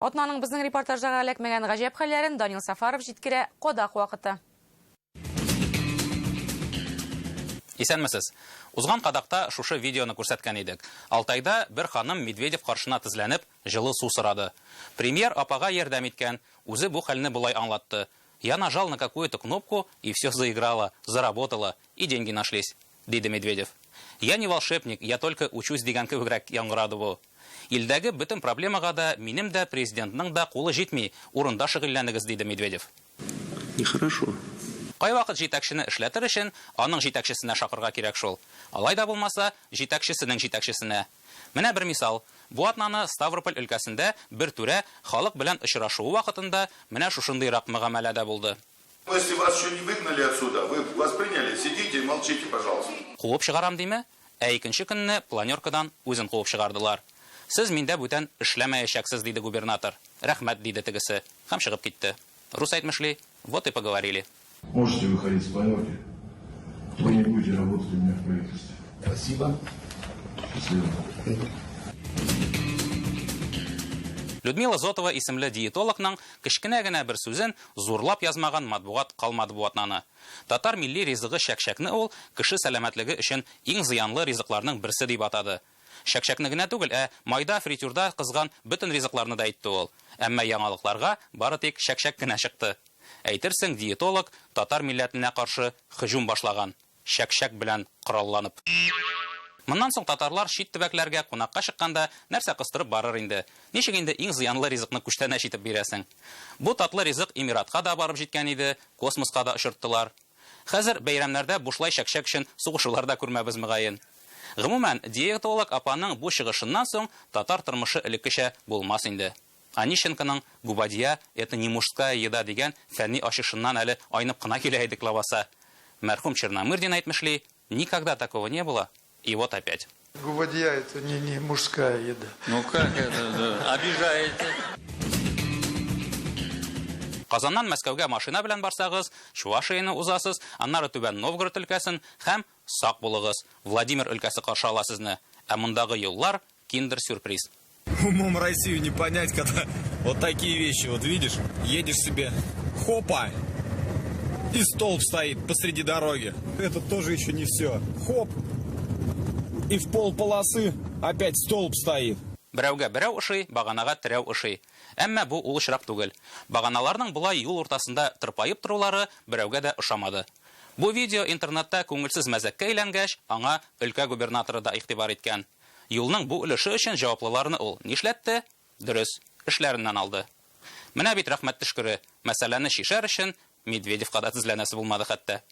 Атнаның безнең репортаждагы эләкмәгән гаҗәп хәлләрен Данил Сафаров җиткерә. Кадак вакыты. Исәнмесез. Узган кадакта шушы видеоны күрсәткән идек. Алтайда бер ханым Медведев каршына тезләнеп, җылы су сорады. Премьер апага ярдәм иткән, үзе бу хәлне болай аңлатты: Я нажал на какую-то кнопку, и все заиграло, заработало, и деньги нашлись, диде Медведев. Я не волшебник, я только учусь дигән кебегрәк яңгырады бу. Илдәге бөтен проблемага да минем дә, президентның да кулы җитми, урында шөгыльләнегез, диде Медведев. Нехорошо. Кайвакыт җитәкчене эшләтер өчен аның җитәкчесенә шакырга кирәк шул. Алай да булмаса, җитәкчесенең җитәкчесенә. Менә бер мисал. Бу атнаны Ставрополь өлкәсендә бер түрә халык белән очрашуы вакытында менә шушындыйрак мөгамәләдә булды. Если вас еще не выгнали отсюда, вы вас приняли, сидите и молчите, пожалуйста. Куып чыгарам диме? Ә икенче көнне планеркадан үзен куып чыгардылар. Сез миндә бүтән эшләмәячәксез, диде губернатор. Рәхмәт, диде тегесе һәм чыгып китте. Рус әйтмешли, вот и поговорили. Можете выходить с планерки. Вы не будете работать у меня в правительстве. Спасибо. Счастливо. Людмила Зотова исемле диетологның кечкенә генә бер сүзен зурлап язмаган матбугат калмады бу атнаны. Татар милли ризыгы чәкчәкне ул кеше сәламәтлеге өчен иң зыянлы ризыкларның берсе дип атады. Чәкчәкне генә түгел, ә майда, фритюрда кызган бөтен ризыкларны да әйтте ул. Әмма яңалыкларга бары тик чәкчәк кенә чыкты. Әйтерсең, диетолог татар милләтенә каршы һөҗүм башлаган, чәкчәк белән коралланып. Моннан соң татарлар чит төбәкләргә кунакка чыкканда нәрсә кыстырып барыр инде? Ничек инде иң зыянлы ризыкны күчтәнәч итеп бирәсең? Бу татлы ризык Эмиратка да барып җиткән иде, космоска да очырттылар. Хәзер бәйрәмнәрдә бушлай чәкчәк өчен сугышулар да күрмәбез, мөгаен. Гомумән, диетолог апаның бу чыгышыннан соң татар тормышы элеккечә булмас инде. Онищенконың губадия это не мужская еда дигән фәнни ачышыннан әле айнып кына килә идек ләбаса. Мәрхүм Черномырдин әйтмешли, никогда такого не было, и вот опять. Губадия это не мужская еда. Ну как это? Да? Обижаете. Казаннан Мәскәүгә машина белән барсагыз, Чувашияне узасыз, аннары Түбән Новгород өлкәсен һәм, сак булыгыз, Владимир өлкәсе каршы ала сезне. Ә мондагы юллар киндер-сюрприз. Умом Россию не понять, когда вот такие вещи, вот видишь, едешь себе, хопа, и столб стоит посреди дороги. Это тоже еще не все. Хоп, и в пол полосы опять столб стоит. Берәүгә берәү ошый, баганага терәү ошый. Әмма бу ул очрак түгел. Баганаларның болай юл уртасында тырпаеп торулары берәүгә дә ошамады. Бу видео интернетта күңелсез мәзәккә әйләнгәч, аңа өлкә губернаторы да игътибар иткән. Юлның бу өлеше өчен җаваплыларны ул нишләтте? Дөрес, эшләреннән алды. Менә бит рәхмәт төшкере, мәсьәләне чишәр өчен Медведевка да тезләнәсе булмады хәтта.